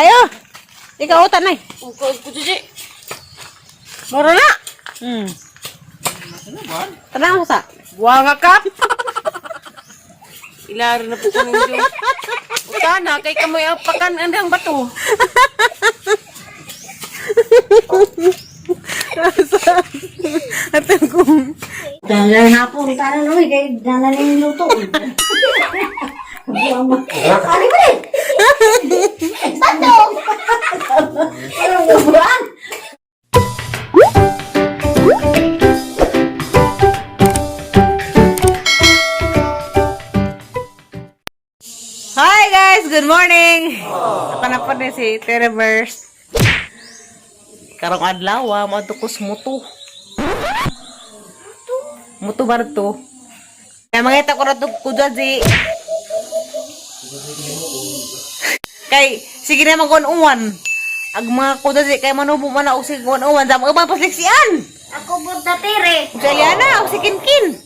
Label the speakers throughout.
Speaker 1: Ayo. Ikaw tanay.
Speaker 2: Kujuji. Moro na.
Speaker 1: Tanaw sa.
Speaker 2: Buwanga ka. Ilaro na po ko ninyo. Utana, kay kamoy ang pakan andang bato.
Speaker 1: Ato kung
Speaker 3: Dalan hapon, tanan uy, kay dalan yung luto. Ano ba eh? Bato! Anong buwan?
Speaker 1: Hi guys, good morning. Ako na po din si Terreverse. Karong adlaw, mo ko sa muto. Muto ba to? Kaya mangita ko na to kujaji. Kay sige na mag uwan. Ag mga kujaji kay manubo man na og sige uwan sa mga pasliksian.
Speaker 3: Ako punta tere.
Speaker 1: Sa Eliana, o si Kinkin.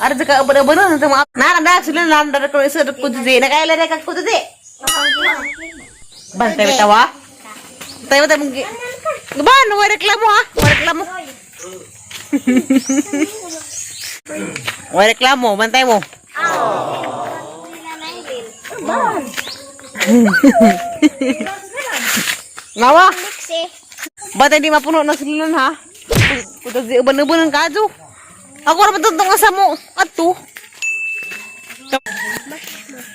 Speaker 1: Ara ka abad-abad na sa mga na sila na na ko isa kujaji. Nakaila na ka kujaji. Bantay bitaw ha? Tayo tayo mong... Ban, wala reklamo ha? Wala reklamo. Wala reklamo, bantay mo. Nawa, bantay di mapuno ng silinan ha? Puta si uban-uban ng kadyo. Ako ra patuntong asa mo. Ato.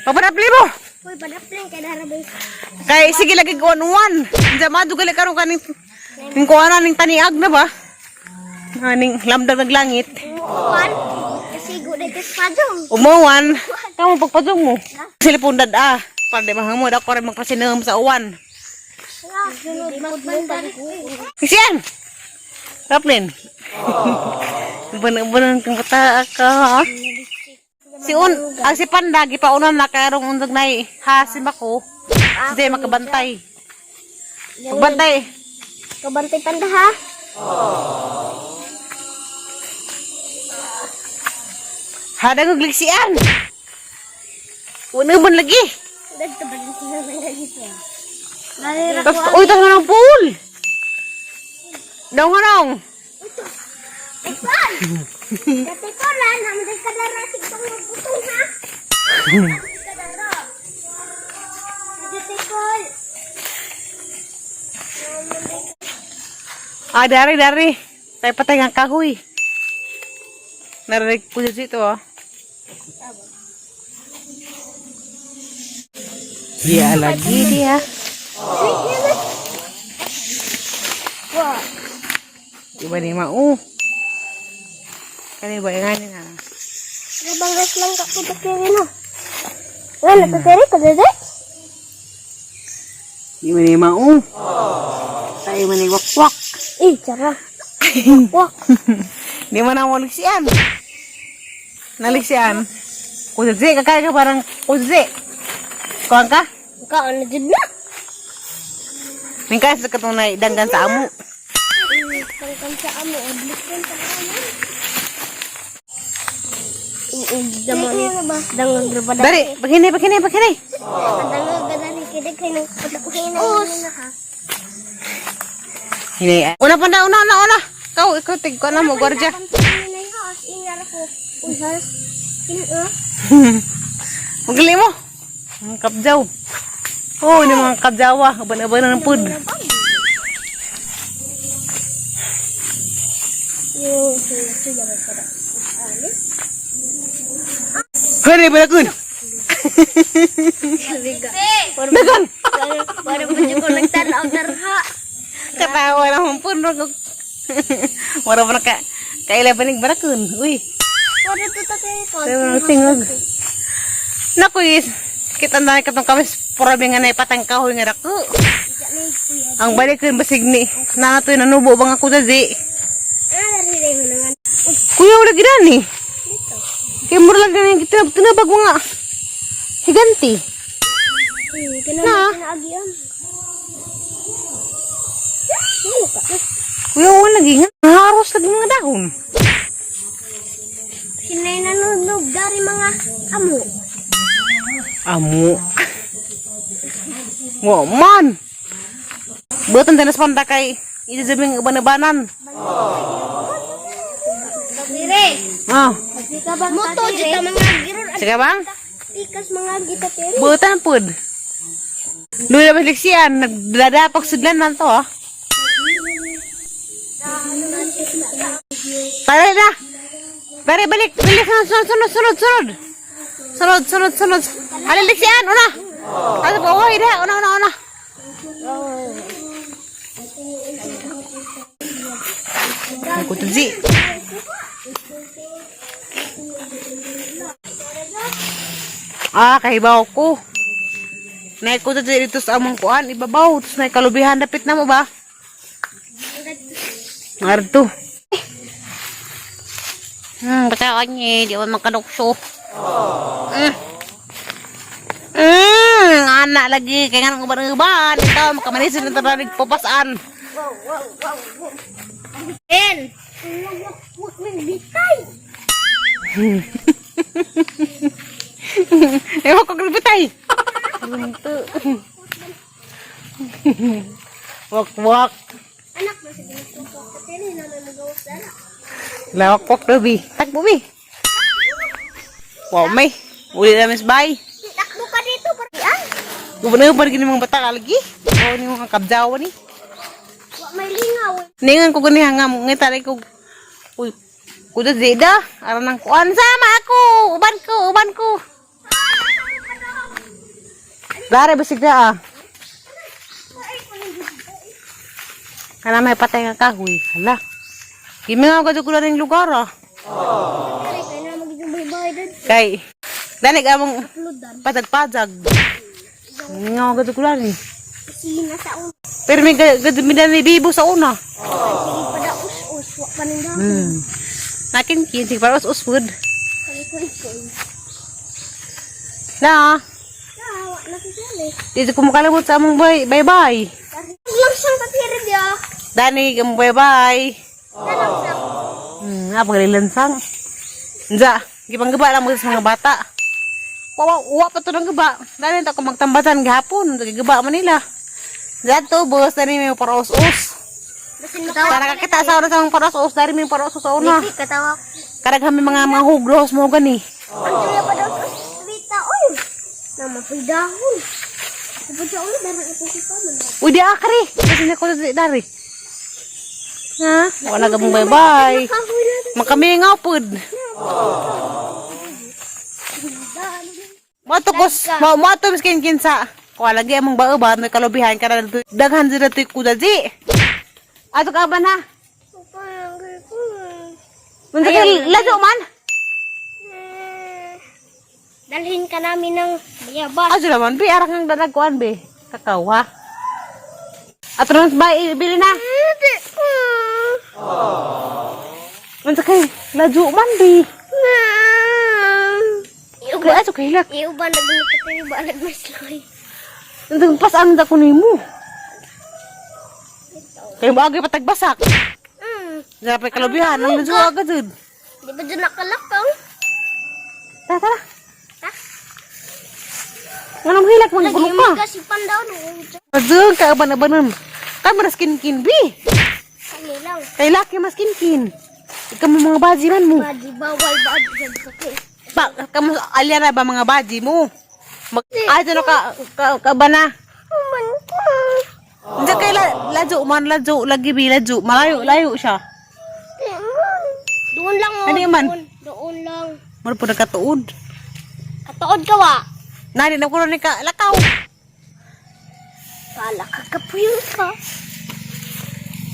Speaker 1: Papanapli mo.
Speaker 3: Uy, padapling kay darabay.
Speaker 1: Kay sige lagi ko one. Diyan madugali karon kaning ning kuana ning taniag na ba? Aning lamdag ng langit.
Speaker 3: Uwan. Kasi gud ito padong.
Speaker 1: Umuwan. Kamo pagpadung mo. Silipon dad ah. Para di mahamod ako rin magpasinaham sa uwan.
Speaker 3: Sunod magbandar.
Speaker 1: Siyan! Raplin. Bunan-bunan kang kata ka. Si un, ang si Panda, gipaunan na karong undog na hasim ako. Sige, makabantay. Magbantay.
Speaker 3: Kabantay panda ha.
Speaker 1: Hadang og liksian. Una man lagi.
Speaker 3: Dagto ba din sila nang dito? Dali ra
Speaker 1: Tas uy tas ng pool. Dong dong.
Speaker 3: Tekon! Tekon lan, naman kadara sigtong magbutong ha. Kadara. Tekon.
Speaker 1: Ah, dari dari. Tayo patay ang kahoy. Narinig ko dito ah. Dia lagi dia.
Speaker 3: Wah,
Speaker 1: Iba ni mau. Kani ba nga ni na.
Speaker 3: labang res lang ka putok yung ano. Wala to tere ko dede.
Speaker 1: Iba ni mau. Tayo man ni wakwak.
Speaker 3: Eh, tsara. Wah,
Speaker 1: Di man na maliksian. Naliksian. Kuzi, kakaya ka parang kuzi. Kuhan ka?
Speaker 3: ka ano jud na.
Speaker 1: Ningkaya sa katunay danggan sa amo.
Speaker 3: Tangkan sa amo, oblik din sa amo. Dangon ba
Speaker 1: Dari, paghinay, paghinay, paghinay.
Speaker 3: Dangon gadari kay kay nang putak na ha.
Speaker 1: Hinay. Una pa na, una, una, una. Ikaw, ikaw, tig ko na mo, gwardiya. Magali mo. Ang kabjaw. Oh, ini mga kabjawa. Aban-aban na ng pud. Hani, balakun. Dagan.
Speaker 3: Para po ko nagtanaw darha.
Speaker 1: Katawa na mong pun. Wala pa na ka. Kaila pa ning balakun. Uy.
Speaker 3: Para to ta kay ko.
Speaker 1: Tingog. Naku, is. Kita na katong kamis. Pura nga na ipatang kahoy nga dako. Ang balik basig ni. Nangatoy nanubo bang ako dadi.
Speaker 3: Ah, dari dai hunangan.
Speaker 1: Kuya, wala gidani. Kaya mura lang ganyan kita tinabag mga higanti. Na.
Speaker 3: Kinaagian.
Speaker 1: Kuya, wala lagi nga. Haros lagi mga dahon.
Speaker 3: Sinay nanunog dari mga amo.
Speaker 1: Amo. Wa man. Butan tanas panda kay ijazabing uban-ubanan.
Speaker 3: Dire.
Speaker 1: Ah,
Speaker 3: Moto jud ta mga giron.
Speaker 1: sige bang?
Speaker 3: Pikas mga gita tiri.
Speaker 1: Butan pud. Luya ba liksian, nagdadapag sudlan man to ah. Tara na. Tara balik, balik sunod sunod sunod sunod sunod. Sunod sunod sunod. Ali liksian una. Ano ba oy da, una una una. Ako to zi. Ah, kahibaw ko. Nay ko dito sa among kuan, ibabaw, tapos nay kalubihan dapit na mo ba? Ngarto. Basta ni, di ba magkanukso. Anak lagi, kaya nga uban-uban. Ikaw, makamanisin na taranig papasan.
Speaker 3: En. Wak wak bitay.
Speaker 1: Ewan ko gribitay. Wak wak.
Speaker 3: Anak mo sige ko tiri na may magawas ana.
Speaker 1: Lawak wak dobi. Takbo bi. Wow, may. Uli na miss bay.
Speaker 3: Takbo ka dito para an.
Speaker 1: Uban-uban gini mga bata lagi. O ni mga kabjawa ni.
Speaker 3: Wa may lingaw.
Speaker 1: Ningan ko gani nga ngita rin ko. Uy, kuda zeda. Aran ng kuan sama ako. Uban ko, uban ko. Dare basig da ah. Kana may patay nga kahoy. Hala. Gimingaw ka ko ning lugar ah.
Speaker 3: Kay kay na magiging baybay dad.
Speaker 1: Kay danig among
Speaker 3: Upload dan.
Speaker 1: pajag-pajag. Gimingaw ka ko ni.
Speaker 3: Sina sa una.
Speaker 1: Pero may gadmi bibo sa una.
Speaker 3: Sige pa da us-us wa pa ning dahon.
Speaker 1: Nakin kinsig para us uswood.
Speaker 3: Kay ko ko.
Speaker 1: Na,
Speaker 3: Na wa na si Sally.
Speaker 1: dito ko makalimot sa among bye bye bye.
Speaker 3: Lang siyang tatiri dia.
Speaker 1: Dani, among bye bye.
Speaker 3: Talang sa
Speaker 1: Apagalilansang. Nza, gipang gaba lang mo sa mga bata. Wa wa pa to ng gaba. Dani ta ko magtambatan gihapon, gaba man nila. Zato boss dani may paraos-os.
Speaker 3: Basin
Speaker 1: Para kakita sa una sa mga paraos-os, dani may paraos sa una.
Speaker 3: Lipi katawa.
Speaker 1: Karaghan may mga hugros mo gani.
Speaker 3: Ang tuya pa daw sa street oy. Na mapidahon. Kapag sa ulo, meron ito si Paman.
Speaker 1: Uy, di akri. Kasi na ko dari. Ha? Wala ka mong bye-bye.
Speaker 3: Kahoy na.
Speaker 1: Makamingaw pud. Matukos, ma mato miskin kinsa. Kuha lagi among bao ba may kalubihan ka na daghan sila to'y kudaji. Ato ka ba na? Unsa kay ladyo man?
Speaker 3: Dalhin ka namin ng bayabas.
Speaker 1: Ato naman bi arang ang dalag kuan bi. Kakaw ha. Ato naman ba ibili na?
Speaker 3: Hindi.
Speaker 1: Unsa kay ladyo man bi. Kay ato kay hilak.
Speaker 3: Iuban na ginito kayo ba nagmasloy.
Speaker 1: Nandang pasaan da ko nimo. Kay bagay patagbasak. Dapat kalubihan ang ladyo agad jud.
Speaker 3: Di ba dyan nakalakaw?
Speaker 1: Tara tara.
Speaker 3: Ha?
Speaker 1: Nganong hilak man
Speaker 3: Lagi
Speaker 1: gulo ka.
Speaker 3: kasi pandaw no.
Speaker 1: Azul ka aban-abanon. Kay mas kinkin bi.
Speaker 3: Kani lang.
Speaker 1: Kay laki mas kinkin. Ikaw mo mga baji man mo.
Speaker 3: Baji bawal baji dyan sa kay.
Speaker 1: Ba, kamo alya na ba mga baji mo? Mag ay ano ka ka, ka ba na?
Speaker 3: Uman ko.
Speaker 1: Diyan kay la, ladyo man ladyo lagi bi ladyo malayo layo siya.
Speaker 3: Doon lang oh.
Speaker 1: Ano yun man?
Speaker 3: Doon, doon lang.
Speaker 1: Mura po nagkatuod.
Speaker 3: Katuod ka wa.
Speaker 1: Nani na ko ni ka lakaw.
Speaker 3: Kala ka kapuyo ka.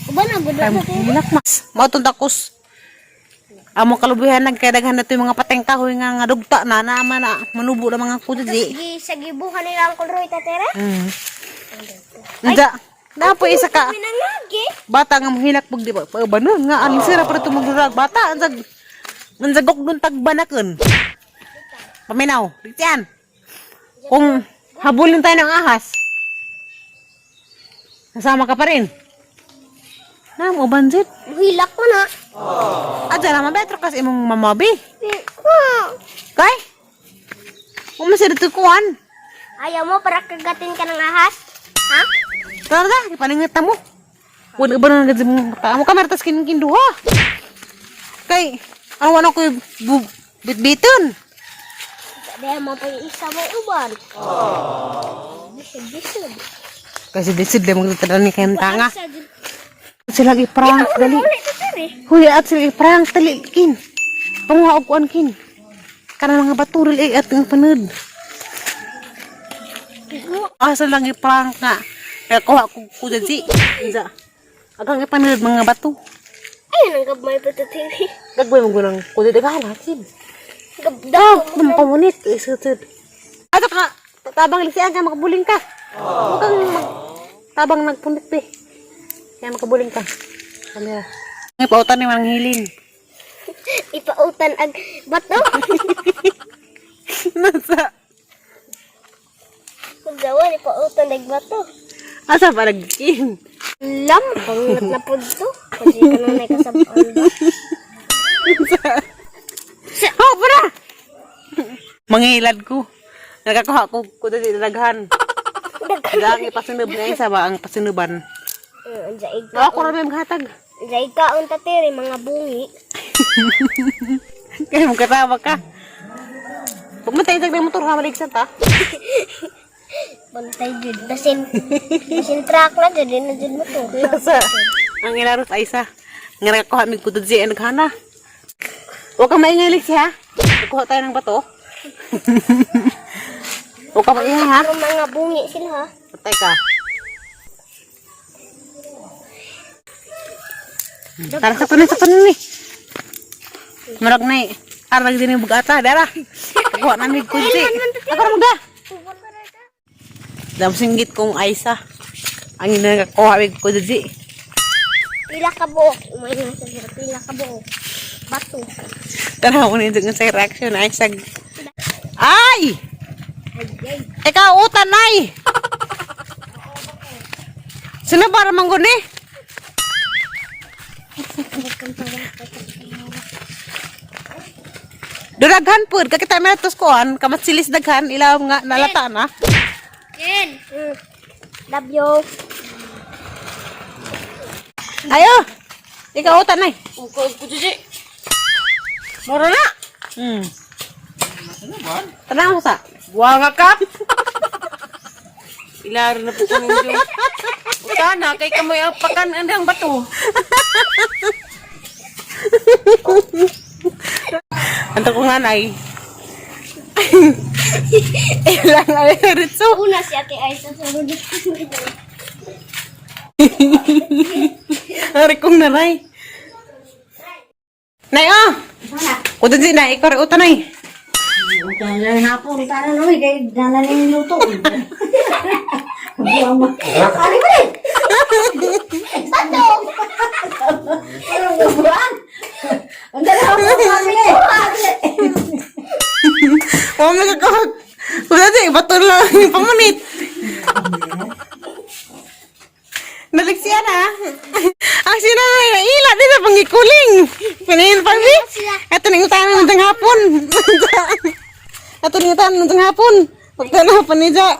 Speaker 3: Uban na gud
Speaker 1: Kay
Speaker 3: na tayo.
Speaker 1: hilak mas. Mao tong dakos. Amo kalubihan nagkadaghan na to yung mga pateng kahoy nga nga dugta na naman na manubo na mga kudji.
Speaker 3: Sige, sa gibuhan nila ang kulroy tatere.
Speaker 1: Nda, na po isa ka.
Speaker 3: Pinangagi.
Speaker 1: Bata nga mahilak pag di ba pa ba nun nga ang sira para tumagdurag bata ang sag ang sagok dun tagbanakan. Paminaw, dito yan. Kung habulin tayo ng ahas, kasama ka pa rin. Na, mo banjit.
Speaker 3: Hilak mo na.
Speaker 1: Adya naman betro kasi imong mamabi. Kay? Umasir dito kuan.
Speaker 3: Ayaw mo para kagatin ka ng ahas? Ha?
Speaker 1: Tara ta, ipaningit mo. Wala ba na nagad mong mata mo kamera tas kin duha. Kay ano ano ko bitbiton.
Speaker 3: Dahil mapag-isa mo uban. Bisod, bisod.
Speaker 1: Kasi disid lang magtatanan ni kayang tanga.
Speaker 3: Sa dyan.
Speaker 1: Sila gi-prank dali.
Speaker 3: Ulit ito eh.
Speaker 1: Huy, at sila i-prank dali kin. Panguha og kuan kin. Kanang mga baturil eh at ang panud. Asa lang i-prank nga. Kaya kuha ko kudaji. Unsa? Agang ipanood mga bato.
Speaker 3: Ayun ang gabmay pa ito TV.
Speaker 1: Gagawin mo gunang kuda daghan hakin.
Speaker 3: Gabdaw.
Speaker 1: Nang pamunit, isutod. Ato ka, tabang lisian ka, makabuling ka. Huwag kang mag, tabang nagpunit be. Kaya makabuling ka. Kamera. May pautan ni Manang Hilin.
Speaker 3: Ipautan ag bato.
Speaker 1: Nasa,
Speaker 3: Kung ipautan ag bato.
Speaker 1: asa pa nagkin?
Speaker 3: Lam, pangat na po dito. Kasi ka na nakasabaan ba?
Speaker 1: Oh, para! Mangilad ko. Nakakuha ko kuda di daghan. Daghan ipasunod nga isa ba ang pasunuban.
Speaker 3: Zaig
Speaker 1: Ako ko ra may maghatag.
Speaker 3: Zaig ka ang tatiri, mga bungi.
Speaker 1: Kaya magkatawa ka. Pagmatay sa motor ha, maligsan ta.
Speaker 3: Bantay jud. Basin, basin truck na jud, na jud mo to.
Speaker 1: Nasa, ang ilaros ay isa. Nga nakakuha mig kutod siya naghana. Huwag kang maingay, Lexi, ha? Nagkuha tayo ng bato. Huwag kang maingay, ha?
Speaker 3: Ang mga bungi sila ha.
Speaker 1: Patay ka. Tara sa tunin, sa tunin ni. Murag na eh. Arag din yung bugata, dara. Kuha na mig kutsi. Ako ra magda. Dam singgit kong Aisa. Ang ina nakakuha mig kutsi.
Speaker 3: Pila ka buok. Umay na sa sila. Pila ka buok. Bato.
Speaker 1: Tara mo nito sa reaction ay sa. Ay!
Speaker 3: Ay, ay.
Speaker 1: Ikaw utan ay. Sino para mangguni? Duraghan pud kakita mi atos kuan kamatsilis daghan ilaw nga nalata na.
Speaker 3: Jen! Love you.
Speaker 1: Ayo. Ikaw utan ay.
Speaker 2: Uko ko jiji. Mura na.
Speaker 1: Tanaw sa.
Speaker 2: Buwanga ka. Ilaro na po ko ninyo. Utana kay kamoy apakan andang bato.
Speaker 1: Anto ko nga nay. Ilang ay ritso.
Speaker 3: Una si Ate Aisa sa sunod.
Speaker 1: Ari kong naray. Nay oh. Kuto di na ikaw rin utan ay.
Speaker 4: Tanan hapon, tanan oy kay dala ning luto. Buang mo. Ari ba? Bato. Anong buang? Ang dala ko kami.
Speaker 1: Oh my God. Kuto di bato lang yung pamunit. Naliksiya na. Ang sinanay na ila di na pangikuling. Pinayin pa mi. Ato ning utanan ng hapon. Ato ning utanan ng hapon. Pagtanaw pa ni Ja.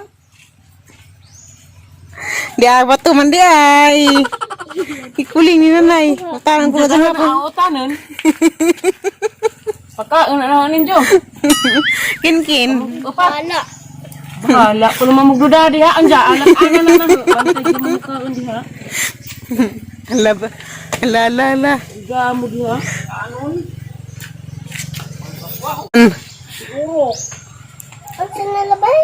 Speaker 1: Di ay bato man di ay. Ikuling ni nanay. Utanan ko ng hapon.
Speaker 2: Ang utanon. Pagkaon na lang ninyo.
Speaker 1: Kin-kin.
Speaker 2: Upa.
Speaker 3: Wala.
Speaker 2: Bahala ko naman magduda diha. Anja anak ana na na. Bantay ko man kaon diha.
Speaker 1: Ala ba? Ala, ala, ala.
Speaker 2: Gamo diha.
Speaker 3: Ang sinalabay.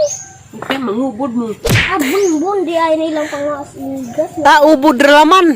Speaker 2: Okay, mangubod mo.
Speaker 3: Ah, bun-bun. Di ay nilang pangas. Gas.
Speaker 1: Ta, ubod ra man.